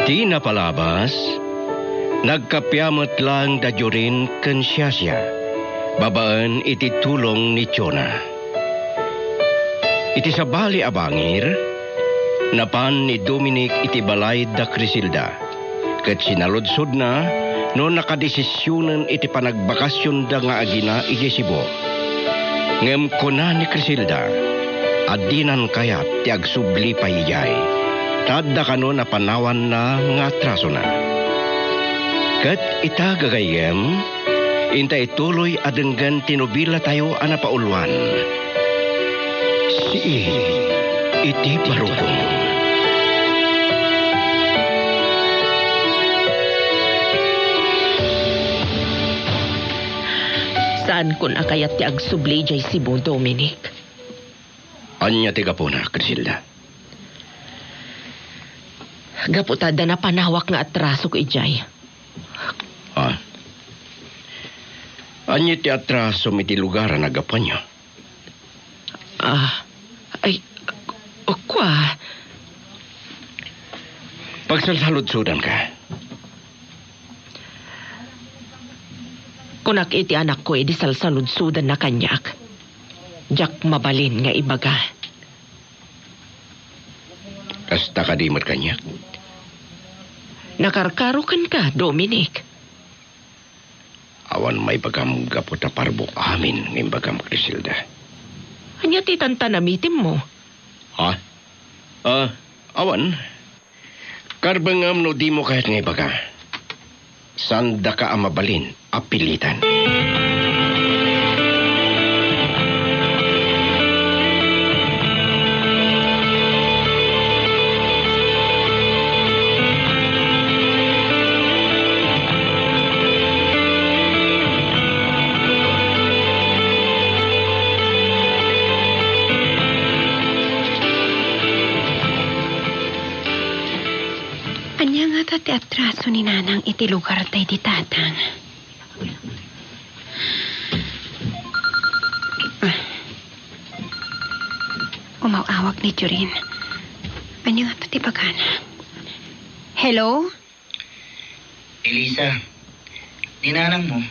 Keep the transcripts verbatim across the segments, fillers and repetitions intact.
Ti napalabas, nagkappia met laeng da Jorin ken Shasha, babaen iti tulong ni Jonah. Iti sabali a bangir, napan ni Dominic iti balay da Criselda, ket sinaludsodna no nakadesisionen iti panagbakasionda nga agina idiay Cebu. Ngem kuna ni Criselda a dinan kayat ti agsubli pay idiay, ta adda kano a panawanna nga atrasona. Ket ita, gagayyem, inta ituloy a denggen ti nobelatayo a napauluan, Sii iti Barukong. Saankon a kayat ti agsubli idiay Cebu, Dominic. Ania ti gapuna, Criselda? Gapu ta adda napanawak nga atrasok idiay. Ah. Ania ti atrasom iti lugar a naggapuanyo? Ah, ay, kua. Pagsalsaludsodanka. Kunak iti anakko idi salsaludsodanna kaniak. Diak mabalin nga ibaga. Kasta kadi met kaniak? Nakarkaro kenka, Dominic. Awan maibagam gapu ta parbo amin nga imbagam, Criselda. Ania ti tantanamitemmo? Ha? Ah, awan. Karbengam no dimo kayat nga ibaga. Saandaka a mabalin a pilitan. Ania ngata ti atraso ni Nanang iti lugar daydi Tatang? Ah. Umaw-awag ni Jorin. Ania ngata ti bagana? Hello? Elisa, ni nanangmo,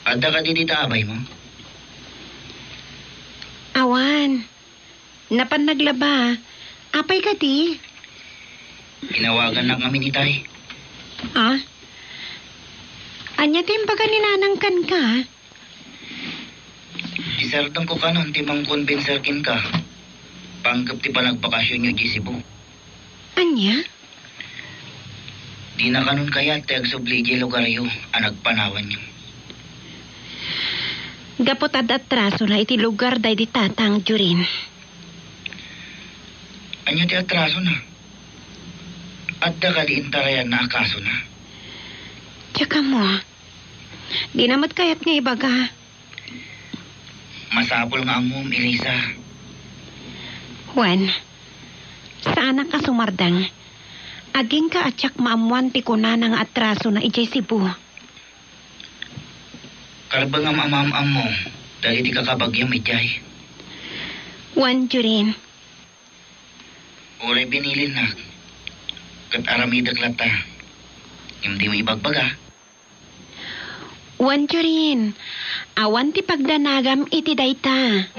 adda kadi dita abaymo? Awan. Napan naglaba. Apay kadi? Inawagannak ngamin itay. Ah? Ania ti imbaga ni Nanang kenka? Isardengko kanon ti mangkonbinser kenka, panggep ti panagbakasionyo idiay Cebu. Ania? Dina kanon kayat ti agsubli idiay lugaryo a nagpanawanyo. Gapu ta adda atrasona iti lugar daydi Tatang, Jorin. Ania ti atrasona? Adda kadi intarayanna a kasona? Diak ammo. Dina met kayat nga ibaga. Masapul nga ammom, Elisa. Wen, saanak a sumardeng. Agingga a diak maammoan ti kunana nga atrasona idiay Cebu. Karbengam a maam-ammo dagiti kakabagiam idiay. Wen, Jorin. Uray binilinnak, ket aramidek latta. Ngem dimo ibagbaga. Wen, Jorin, awan ti pagdanagam iti dayta.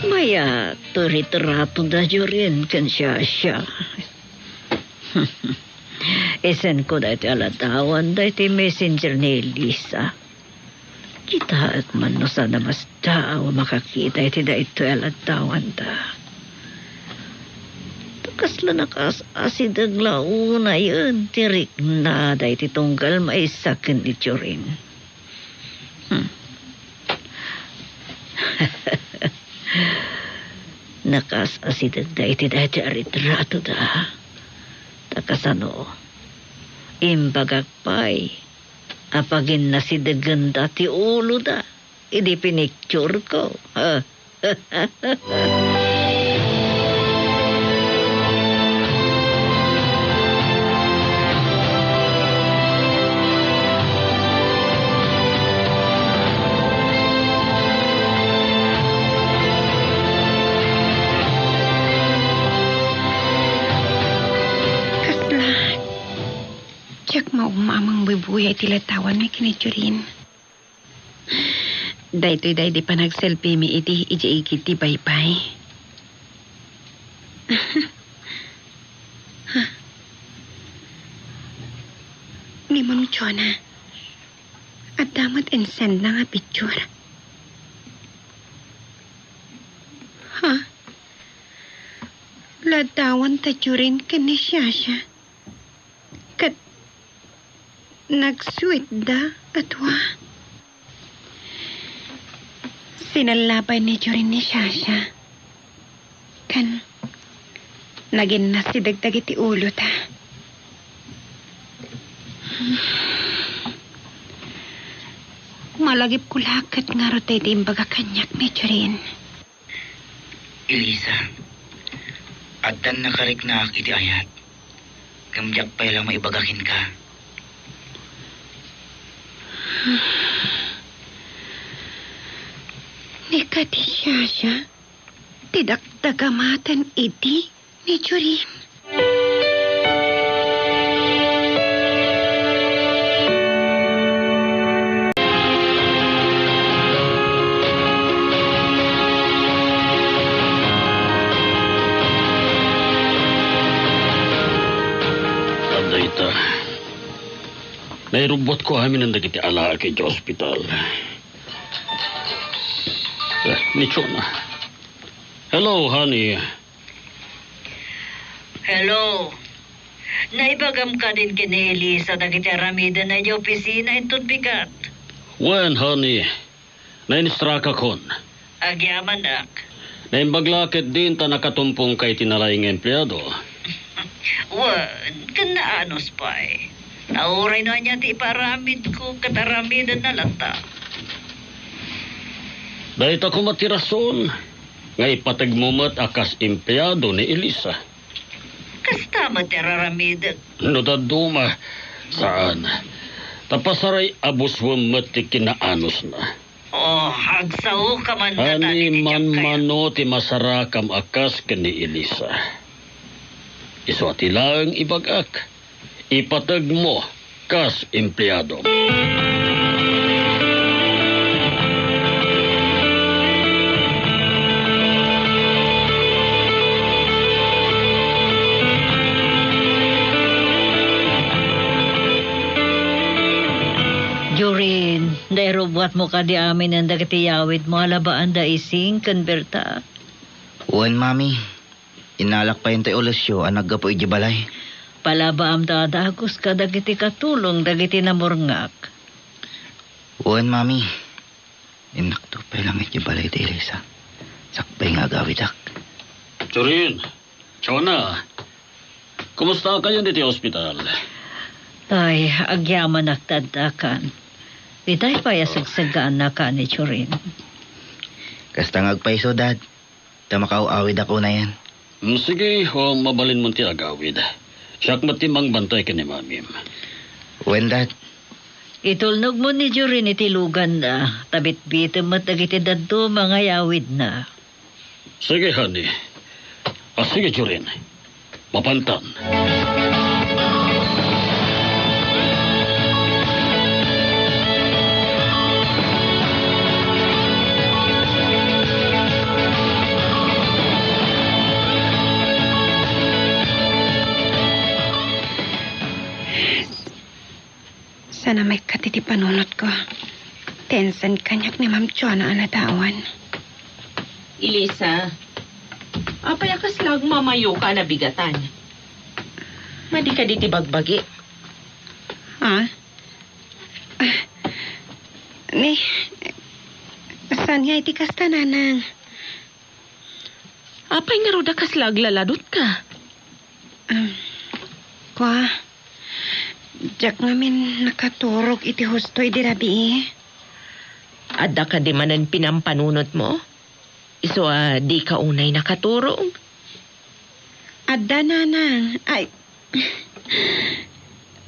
Mayat ti ritratoda, Jorin, ken Shasha. Isenko daytoy a ladawan daytoy messenger ni Elisa. Kitaek man no saan a masdaaw a makakita iti daytoy a ladawanda. Ta kasla nakaas-asideg la unayen ti riknada iti tunggal maysa ken ni Jorin. Hmm. Nakaas-asidegda iti daytoy a ritratoda. Ta kasano, imbagak pay a paginnasidegenda ti uloda idi pinictureko. Diak maumma a mangbuybuya iti ladawanmi ken ni Jorin. Daytoy daydi panagselfiemi idi idiay igid ti baybay. Ni Ma'am Jonah, adda met insendna nga picture. Ha? Ladawan ta Jorin ken ni Shasha. Ket nag-sweet da, adua. Sinella pay ni Jorin ni Shasha. Ken naginnasideg dagiti ulota. Malagipko la ket ngarud daydi imbaga kaniak ni Jorin. Elisa, addan nakariknaak iti ayat, ngem diak pay la maibaga kenka. Ni kadi Shasha, ti dakdagamaten idi ni Jorin. Dayta, nairubbuatko amin dagiti alaak iti ospital. Eh, ni Jonah. Hello, honey. Hello. Naibagam kadin ken ni Elisa dagiti aramidenna idiay opisina inton bigat? Wen, honey. Nainstrakakon. Agyamanak. Naimbag la ketdin ta nakatumpongka iti nalaing nga empleado. Wen, ken naanus pay. Ta uray no ania ti ipaaramidko, ket aramidenna latta. Dayta koma ti rason nga ipategmo met a kas empleado ni Elisa. Kasta met ti ar-aramidek. No dadduma, saan. Ta pasaray a buswem met ti kinaanusna. Oh, agsaoka man dayta iti diak kayat. Ani manmano ti masarakam a kas ken ni Elisa. Isu a ti laeng ibag-ak, ipategmo kas empleado. Jorin, nairubbuatmo kadi aminen dagiti yawidmo a labaanda Ising ken Berta? Wen, Mami. Innalak pay intoy ulisyo a naggapu idiay balay. Palabaam ta dagus kadagiti katulong dagiti namurngak. Wen, Mami. Innakto pay lang idiay balay ti Elisa. Sakbay nga agawidak. Jorin, Jonah, kumusta kayo diti ospital? Ay, agyamanak ti addakan. Itay pay a segseggaannaka ni Jorin. Kasta nga agpayso, Dad. Ta makaaw-awidak unayen. Mm, sige, o, mabalinmon ti agawid. Siak met ti mangbantay ken ni Mamim. Wen, Dad. Itulnogmo ni Jorin iti luganna, ta bitbitem met dagiti dadduma nga yawidna. Sige, honey. Ah, sige, Jorin. Mapantan. Saan a maikkat iti panunotko. Tensen kaniak ni Ma'am Joanna a ladawan. Elisa, apay a kasla agmamayoka a nabigatan? Madi kadi ti bagbagi? Ha? Ah, ni, saan nga iti kasta, Nanang? Apay ngarud a kasla aglaladutka? Um, kua, diak ngamin nakaturog iti husto idi rabii. Adda kadi manen pinampanunotmo? Isu a dika unay nakaturog? Adda, Nanang. Ay,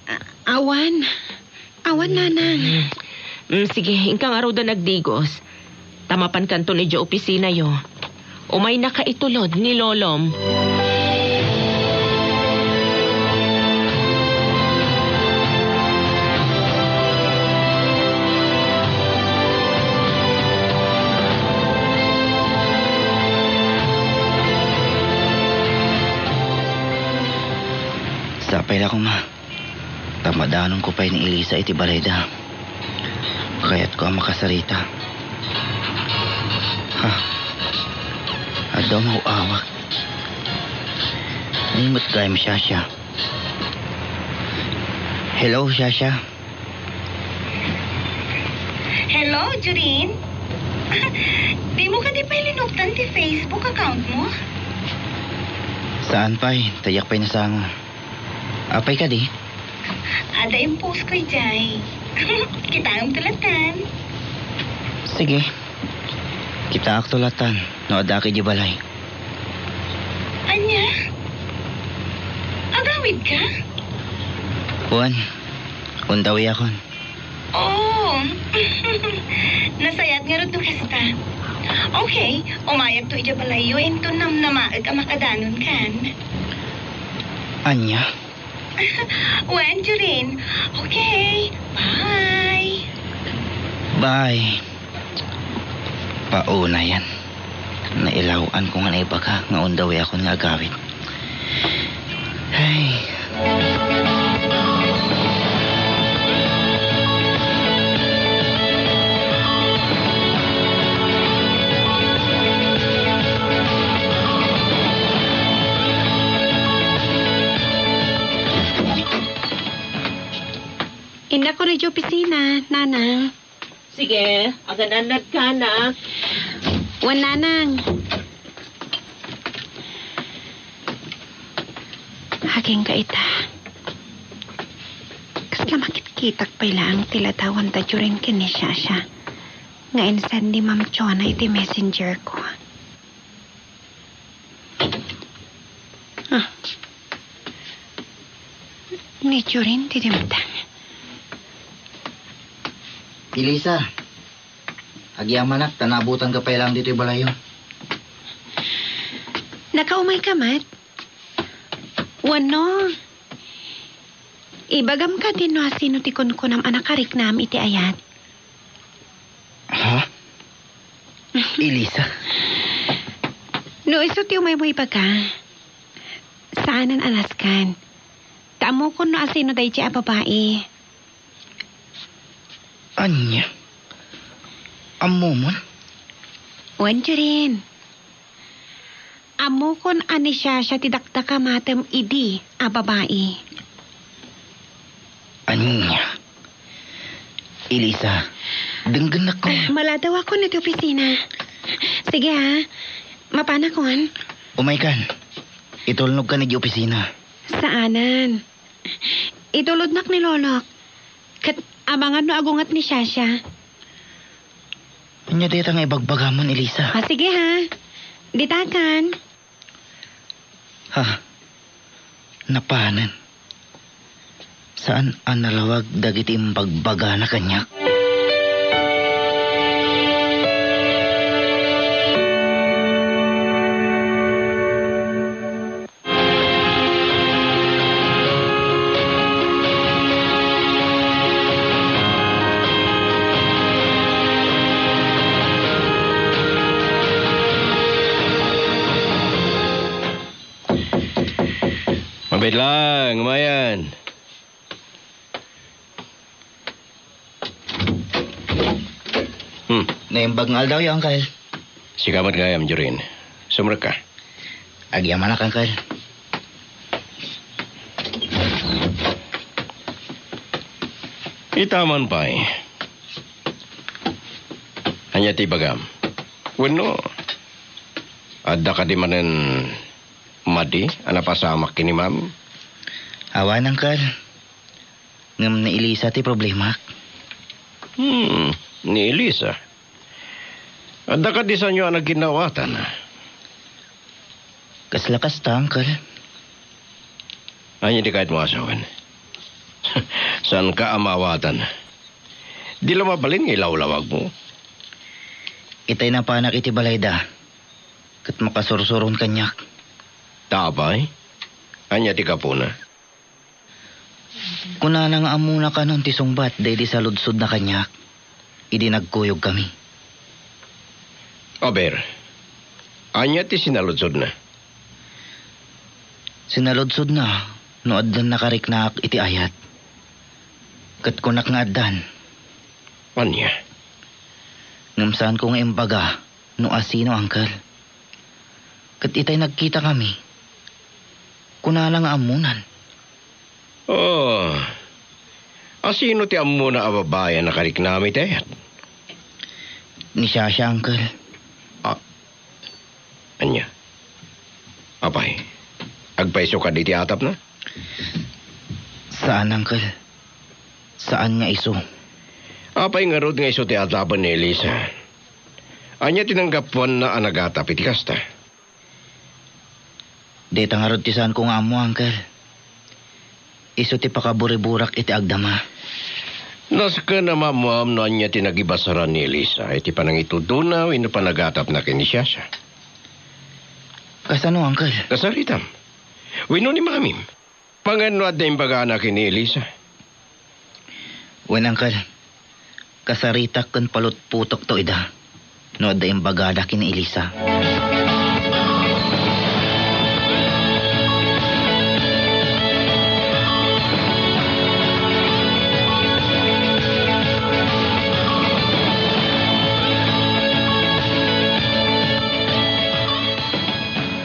a-, awan. Awan, Nanang. Mm. Mm, sige, inka ngaruden agdigos. Ta mapankanton idiay opisinayo. Umaynaka itulod ni Lolom. Apay la koma, ta madanonko pay ni Elisa iti balayda. Kayatko a makasarita. Ha? Adda umaw-awag. Ania met gayam, Shasha? Hello, Shasha? Hello, Jorin? Dimo kadi pay linuktan ti Facebook account mo? Saan pay, ta diak pay nasango. Apay kadi? Adda i-post ko idiay. Kitaem to latan. Sige. Kitaak to latan no addaak idiay balay. Ania? Agawidka? Wen, undawiakon. Oh. Nasayaat ngarud no kasta. Okay, umayakto idiay balayyo inton namnamaek a makadanonkan. Ania? Wen, Jorin. Okay, bye. Bye. Pauna yan. Nailaw-an ko nga naibaga nga undawiakon nga agawid. Ay. Innak ko idiay opisina, Nanang. Sige, aganannadka, anak. Wen, Nanang. Agingga ita. Kasla makitkitak pay laeng ti ladawan da Jorin ken ni Shasha nga insend ni Ma'am Chona iti messenger ko. Ah. Ni Jorin ti dimteng. Elisa, agyamanak ta naabutanka pay laeng ditoy balayyo. Nakaumayka met? Wenno, ibagam kadi no asino ti kunkunam a nakariknam iti ayat? Ha? Elisa? No isu ti umaymo ibaga, saanen a nasken. Ta ammokon no asino daydiay a babai. Ania? Ammomon? Wen, Jorin. Ammokon a ni Shasha ti dakdakamatem idi a babai. Ania? Elisa, denggennak ko. Maladawakon iti opisina. Sige, ha. Mapanakon. Umaykan. Itulnogkan iti opisina. Saanen. Itulodnak ni Lolok. Ket amangan no agunget ni Shasha. Ania dayta nga ibagbagamon, Elisa? Ah, sige, ha. Ditakan. Ha? Napanen. Saan a nalawag dagiti imbagbagana kaniak? Mabit lang, umayan. Hmm. Naimbag nga aldawyo, Uncle. Sika met gayam, Jorin. Sumrekka. Agyamanak, Uncle. Ita man pay. Ania ti ibagam? Wenno, adda kadi manen madi a napasamak ken ni Ma'am? Awan, Uncle. Ngem ni Elisa ti problemak. Hmm, ni Elisa. Adda kadi saanyo a nagginnaawatan? Kasla kasta, Uncle. Ania ti kayatmo a sawen? Saanka a maawatan? Di la mabalin nga ilawlawagmo. Itay napanak iti balayda, ket makasursuron kaniak. Ta apay? Ania ti gapuna? Kunana nga ammona kanon ti sungbat daydi saludsodna kaniak idi nagkuyogkami. Aber, ania ti sinaludsodna? Sinaludsodna, no addan nakariknaak iti ayat. Ket kunak nga addan. Ania? Ngem saanko nga imbaga no asino, Uncle. Ket itay nagkitakami, kunana nga ammonan. Oh. Asino ti ammona a babai a nakariknam iti ayat? Ni Shasha, Uncle. Ah. Ania? Apay, agpayso kadi iti atapna? Saan, Uncle. Saan nga isu. Apay ngarud nga isu ti atapen ni Elisa? Ania ti nanggapuanna a nagatap iti kasta? Dayta ngarud ti saanko nga ammo, Uncle. Isu ti pakaburiburak iti agdama. Nasken a maammoam no ania ti nagibasaran ni Elisa iti panangitudona wenno panagatapna ken ni Shasha. Kasano, Uncle? Kasaritam. Wenno ni mamim. Mangan no adda imbagana ken ni Elisa. Wen, Uncle. Kasaritak ken palutpotokto ida no adda imbagada ken ni Elisa.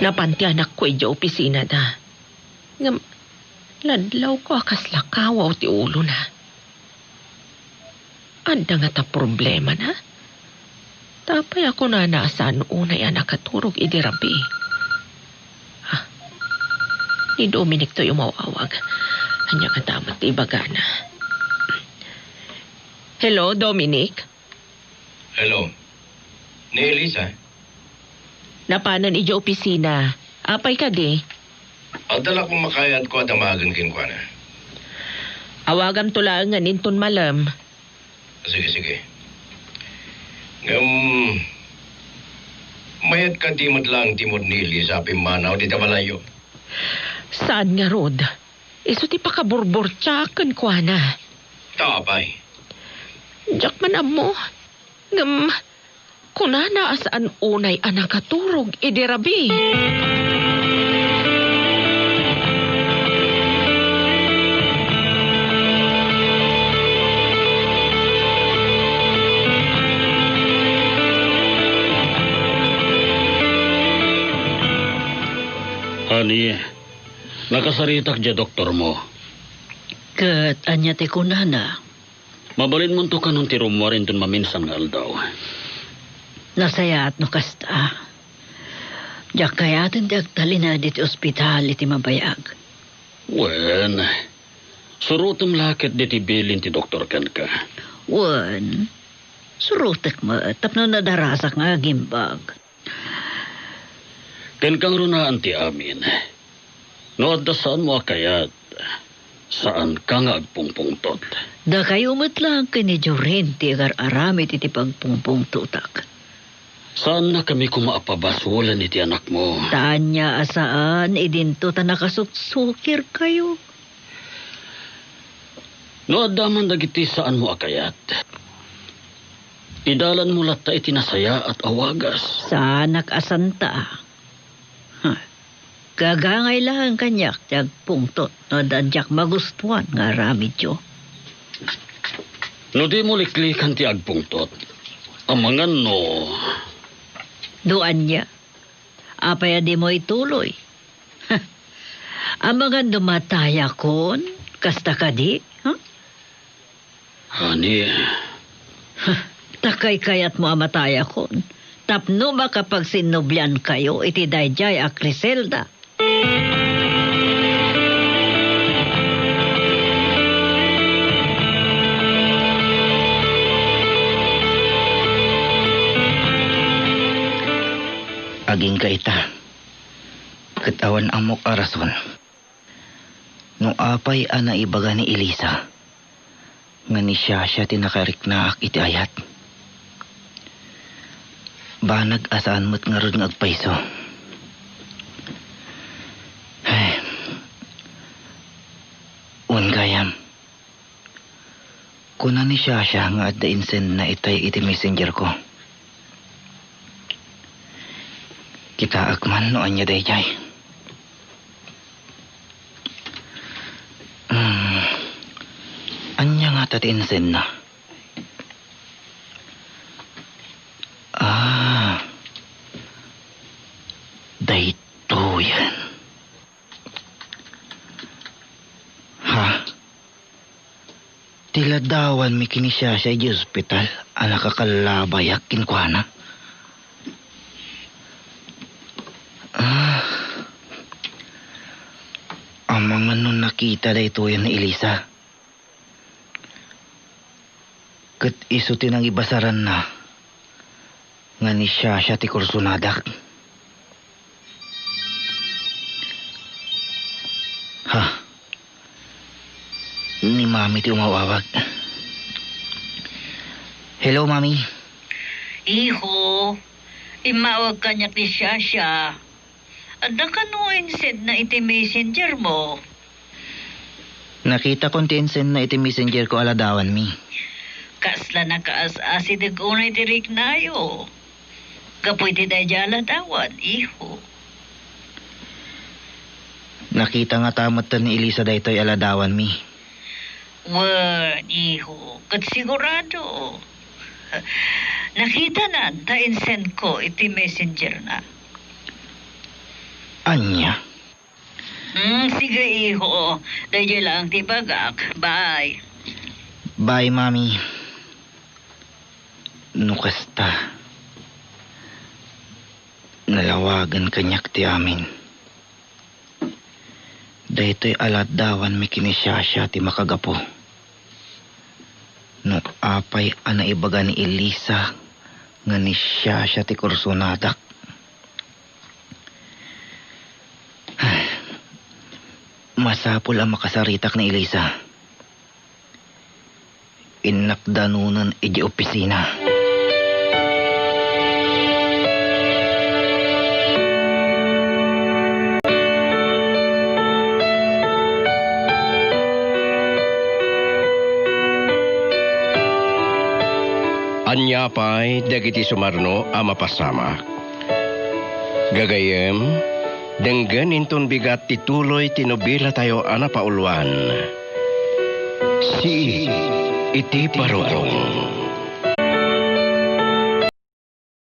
Napan ti anakko idiay opisinada. Ngem, ladlawko a kasla kawaw ti ulona. Adda ngata problemana? Ta apay a kunana a saan unay a nakaturog idi rabii? Ah, ni Dominic toy umaw-awag. Ania ngata met ti ibagana? Hello, Dominic? Hello. Ni Elisa? Napanen idiay opisina. Apay kadi? Adda la koma kayatko a damagen kenkuana. Awagamto laengen inton malem. Sige, sige. Ngem, mayat kadi met laeng timod ni Elisa a pimmanaw dita balayyo? Saan ngarud? Isu ti pakaburburtiak kenkuana. Ta apay? Diak man ammo. Ngem, kunana a saan unay a nakaturog idi rabii. Honey, nakasaritak diay doktormo. Ket ania ti kunana? Mabalinmonto kanon ti rummuar inton maminsan nga aldaw. Nasayaat no kasta. Diak kayaten ti agtalinaed iti ospital iti mabayag. Wen, surotem la ketdi ti bilin ti doktor kenka. Wen, surotek met tapno nadarasak nga agimbag. Kenka ngarud ti amin. No adda saanmo a kayat, saanka nga agpungpungtot. Dakayo met laeng ken ni Jorin ti agar-aramid iti pagpungpungtotak. Saannakami koma a pabasolen iti anakmo. Ta ania a saan, idinto ta nakasuksukirkayo. No adda man dagiti saanmo a kayat, idalanmo latta iti nasayaat a wagas. Saanak a santa. Huh. Gagangay laeng kaniak ti agpungtot no adda diak magustuan nga aramidyo. No dimo liklikan ti agpungtot, amangan no. No ania? Apay a dimo ituloy? Amangan no matayakon? Kasta kadi? Huh? Honey. Ta kaykayatmo a matayakon tapno makapagsinnobliankayo iti daydiay a Criselda. Agingga ita, ket awan ammok a rason. No apay a naibaga ni Elisa nga ni Shasha ti nakariknaak iti ayat, banag a saan met ngarud nga agpayso. Ay. Wen gayam. Kuna ni Shasha nga adda insendna itay iti messenger ko. Kitaek man no ania daydiay. ta ti insenna. Ah, daytoyen. Ha? Ti ladawanmi ken ni Shasha idiay ospital a nakakallabayak kenkuana. Ah, amangan no nakita daytoyen ni Elisa. Ket isu ti nangibasaranna nga ni Shasha ti kursonadak. Ha? Ni Mami ti umawawag. Hello, Mami. Iho, immawag kaniak ni Shasha. Adda kano insendna iti messenger mo? Nakitakon ti insendna iti messenger ko a ladawanmi. Kasla nakaas-asideg unay ti riknayo. Gapu iti daydiay a ladawan, iho. Nakita ngata metten ni Elisa daytoy a ladawanmi. Wen, iho, ket sigurado. Nakitana ta insend ko iti messenger na. Ania? Hmm, sige, iho. Daydiay laeng ti ibagak. Bye. Bye, Mami. No kasta, nalawagan kaniak ti amin. Daytoy a ladawanmi ken ni Shasha ti makagapu. No apay a naibaga ni Elisa nga ni Shasha ti kursonadak. Masapul a makasaritak ni Elisa. Innak danunen idiay opisina. Ania pay dagiti sumarno a mapasamak? Gagayyem, denggen inton bigat ti tuloy ti nobelatayo a napauluan, Sii iti Barukong.